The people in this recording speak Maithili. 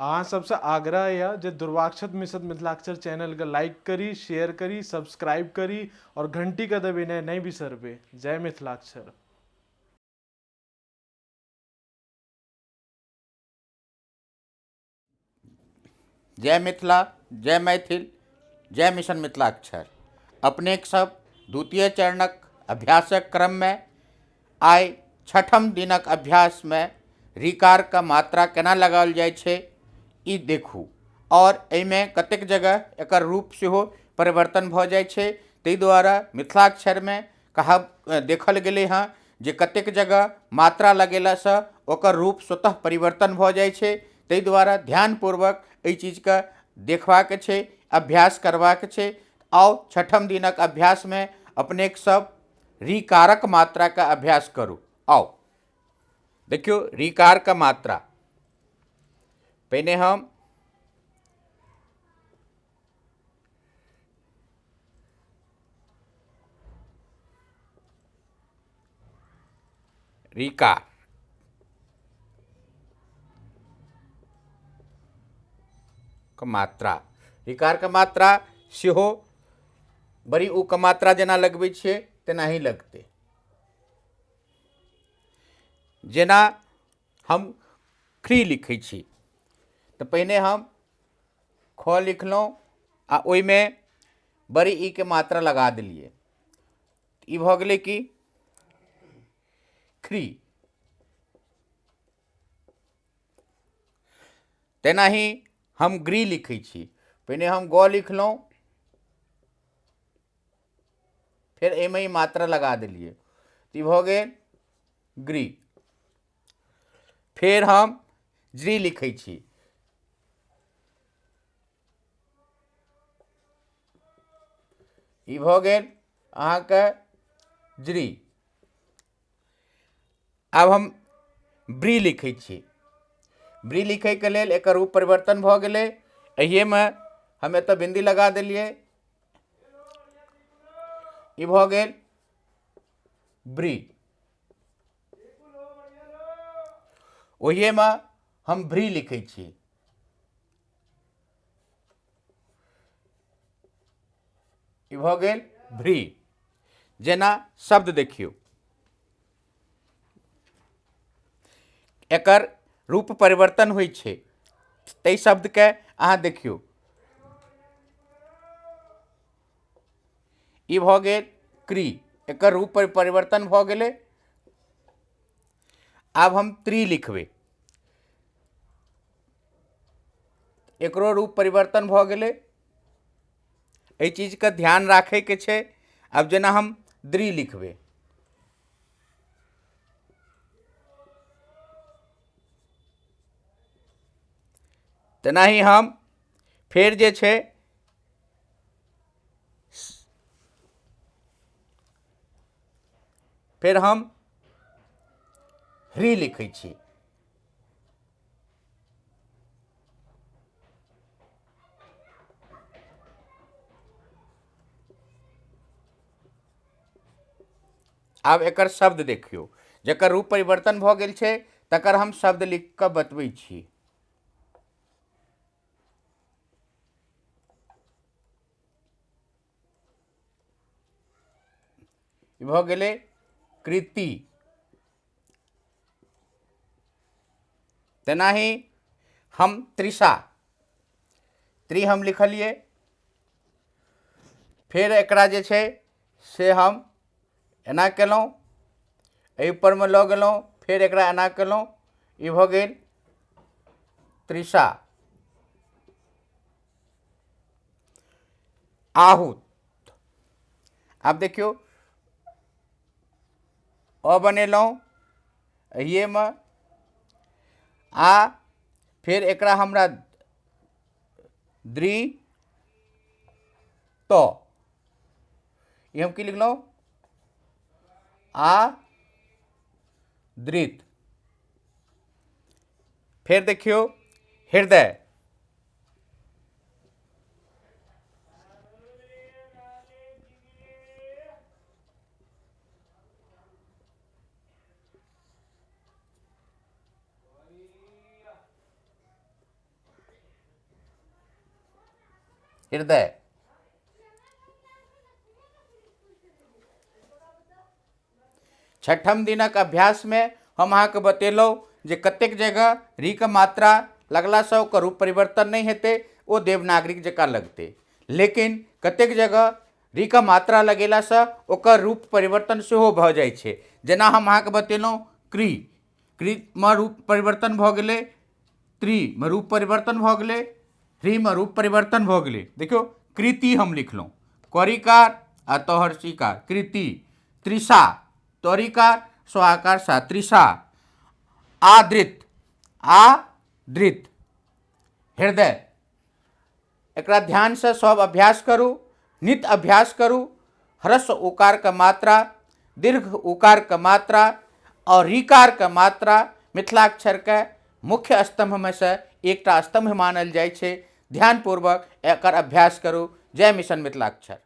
अहाँ सबसँ आग्रह यऽ जे दुर्वाक्षत मिश्र मिथिलाक्षर चैनलके लाइक करी, शेयर करी, सब्सक्राइब करी और घंटीके दबेनाइ नहि बिसरबै। जय मिथिलाक्षर। जय मिथिला, जय मैथिल, जय मिशन मिथिलाक्षर। अपनेक सब द्वितीय चरणक अभ्यासक क्रममे आइ छठम दिनक अभ्यासमे ऋकार के मात्रा केना लगाओल जाइ छै ई देखू और एहिमे कतेक जगह एकर रूप सेहो परिवर्तन भऽ जाइ छै। ताहि दुआरे मिथिलाक्षरमे कहब देखल गेलै हँ जे कतेक जगह मात्रा लगेलासँ ओकर रूप स्वतः परिवर्तन भऽ जाइ छै। ताहि दुआरे ध्यानपूर्वक एहि चीजके देखबाक छै, अभ्यास करबाक छै। आउ छठम दिनक अभ्यासमे अपनेक सब ऋकारक मात्राके अभ्यास करू। आउ देखियौ ऋकारके मात्रा पहिने हम ऋकार के मात्रा, ऋकार के मात्रा सेहो बड़ी उ के मात्रा जेना लगबै छियै तेनाही लगतै। जेना हम ख्री लिखै छी तऽ पहिने हम ख लिखलहुँ आ ओहिमे बड़ी ई के मात्रा लगा देलियै, ई भऽ गेलै कि ख्री। तेनाही हम ग्री लिखै छी, पहिने हम ग लिखलहुँ फेर एहिमे ई मात्रा लगा देलियै, ई भऽ गेल ग्री। फेर हम ज्री लिखै छी, ई भऽ गेल अहाँके ज्री। आब हम ब्री लिखै छी, ब्री लिखैके लेल एकर रूप परिवर्तन भऽ गेलै, एहिएमे हम एतऽ बिंदी लगा देलियै, ई भऽ गेल ब्री। ओहिएमे हम भ्री लिखै छी, ई भऽ गेल भ्री। जेना शब्द देखियौ, एकर रूप परिवर्तन होइ छै, ताहि शब्दके अहाँ देखियौ। ई भऽ गेल क्री, एकर रूप परिवर्तन भऽ गेलै। आब हम त्रि लिखबै, एकरो रूप परिवर्तन भऽ गेलै। एहि चीजके ध्यान राखैके छै। आब जेना हम द्रि लिखबै, तेनाही हम फेर जे छै फेर हम ह्री लिखै छी। आब एकर शब्द देखियौ, जकर रूप परिवर्तन भऽ गेल छै तकर हम शब्द लिख कऽ बतबै छी। ई भऽ गेलै कृति। तेनाही हम त्रिषा, त्रि हम लिखलियै, फेर एकरा जे छै से हम एना केलहुँ, एहि परमे लऽ गेलहुँ, फेर एकरा एना केलहुँ, ई भऽ गेल त्रिषा। आहूत, आब देखियौ अ बनेलहुँ एहिएमे आ फेर एकरा हमरा द्रि त, ई हम की लिखलहुँ आ द्रित। फेर देखियौ हृदय, हृदय। छठम दिनक अभ्यासमे हम अहाँके बतेलहुँ जे कतेक जगह री के मात्रा लगलासँ ओकर रूप परिवर्तन नहि हेतै, ओ देवनागरिक जकाँ लगतै। लेकिन कतेक जगह री के मात्रा लगेलासँ ओकर रूप परिवर्तन सेहो भऽ जाइ छै। जेना हम अहाँके बतेलहुँ क्री, क्रीमे रूप परिवर्तन भऽ गेलै, त्रिमे रूप परिवर्तन भऽ गेलै, ह्रीमे रूप परिवर्तन भऽ गेलै। देखियौ कृति हम लिखलहुँ, करिकार आ तोहर सीकार, कृति। त्रिषा, तोरिकार स्वाकार सा, त्रिषा। आदृत, आदृत। हृदय। एकरा ध्यानसँ सब अभ्यास करू, नित अभ्यास करू। ह्रस्व उकार के मात्रा, दीर्घ उकार के मात्रा और ऋकार के मात्रा मिथिलाक्षर के मुख्य स्तंभ में से एकटा स्तंभ मानल जाइ छै। ध्यानपूर्वक एकर अभ्यास करू। जय मिशन मिथिलाक्षर।